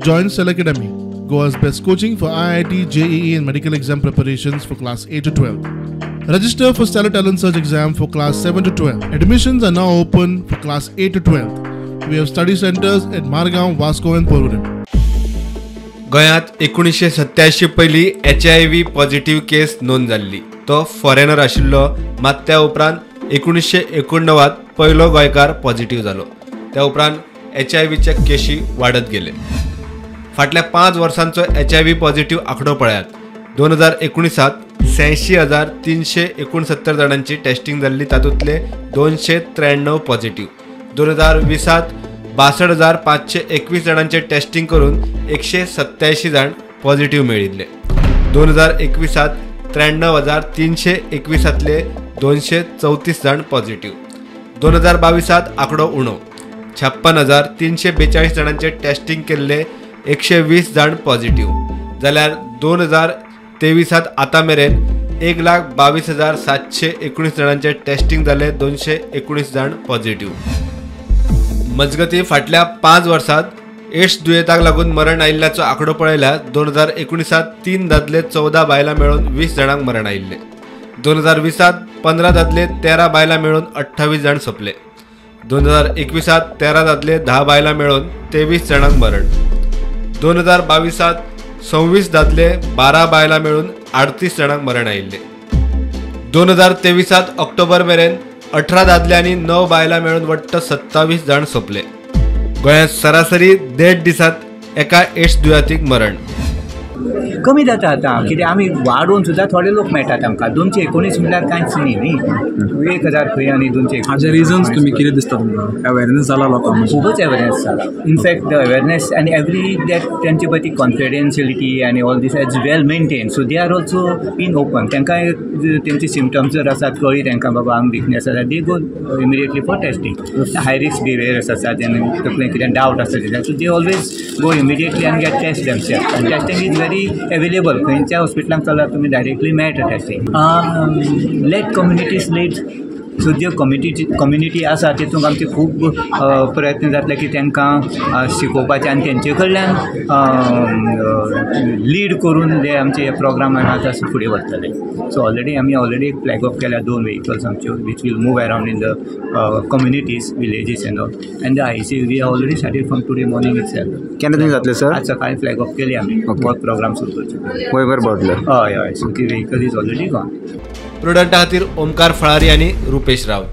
Join Stellar Academy, Goa's best coaching for IIT, JEE and medical exam preparations for class 8 to 12. Register for Stellar Talent Search exam for class 7 to 12. Admissions are now open for class 8 to 12. We have study centers at Margao, Vasco and Porvorim. गोंयांत 1987 पयलीं HIV positive केस नोंद जाल्ली. तो foreigner आशिल्लो. मात त्या उपरांत 1989 पयलो गोंयकार पॉझिटिव्ह जालो. त्या उपरांत HIV केशी वाडत गेले. फाटल्या 5 वर्सांचो HIV positive आंकडो पळयात. 2019 86,369 जाणांची टेस्टिंग जाल्ली, तातूंतले 293 पॉझिटिव्ह. 2020 62,521 जाणांचे टेस्टिंग करून 187 जाण पॉझिटिव्ह मेळिल्ले. 2021 93,321 234 जाण पॉझिटिव्ह. 2022 आंकडो उणो, 56,342 जाणांचे टेस्टिंग केल्ले 120 जाण पॉझिटिव्ह. जाल्यार 2023 आतां मेरेन 1,22,719 जाणांचे टेस्टिंग जाले, 219 जाण पॉझिटिव्ह. मजगती फाटल्या 5 वर्सांत एड्स दुयेंताक लागून मरण आयिल्ल्याचो आंकडो पळयल्यार 2019 3 दादले 14 बायलां मेळून 20 जाणांक मरण आयिल्ले. 2020 15 दादले 13 बायलां मेळून 28 जाण सोंपले. 2021 13 दादले 10 बायलां मेळून 23 जाणांक मरण. 2022 26 दादले 12 बायलां मेळून 38 जाणांक मरण आयिल्ले. 2023 ऑक्टोबर मेरेन 18 दादले आनी 9 बायलां मेळून वट्ट 27 जाण सोंपले. गोंयांत सरासरी 1.5 दिसांत एका एड्स दुयेंतीक मरण. कमी जाता आतां, कित्याक आमी वाडोवन सुद्दां थोडे लोक मेळटात आमकां. 219 म्हणल्यार कांयच न्ही न्ही, 1000 खंय आनी 219. हाजे रिजन्स तुमी कितें दिसता तुमकां? अवेरनेस जाला लोकांक? खुबूच अवेरनेस जाला. इनफॅक्ट the awareness आनी एवरी that तेंचे पळय ती कॉन्फिडेन्शियलिटी आनी all this is well maintain, so they are also in open. तांकां तेंचे सिमटम्स जर आसात कळ्ळी तांकां बाबा आमी विकनेस आसा, they go immediately for testing. High risk behaviours आसा, जेन्ना तकलेन कितें डावट आसा तेज्या, so they always go immediately आनी गेट टेस्ट देमसेल्फ. आनी टेस्टिंग is very available, खंयच्या हॉस्पिटलांक चलात तुमी डायरेक्टली मेळटा testing. Let communities let, so ज्यो कम्युनिटी आसा तितूंत आमचे खूब प्रयत्न जातले की तांकां शिकोवपाचे आनी तेंचे कडल्यान लीड करून जे आमचे हे प्रोग्राम आसा फुडें व्हरतले. सो ऑलरेडी आमी ऑलरेडी एक फ्लॅग ऑफ केल्या 2 व्हेकल्स आमच्यो which will move around in the communities, villages and all. And the IC we are already started from today morning itself. केन्ना तुमी जातले सर? आज सकाळी फ्लॅग ऑफ केली आमी, वर्क प्रोग्राम सुरू करचे. गोंयभर भोंवतले? हय हय, सो ती व्हेकल is already gone. प्रुडंटा खातीर ओमकार फळारी आनी रुपेश राऊत.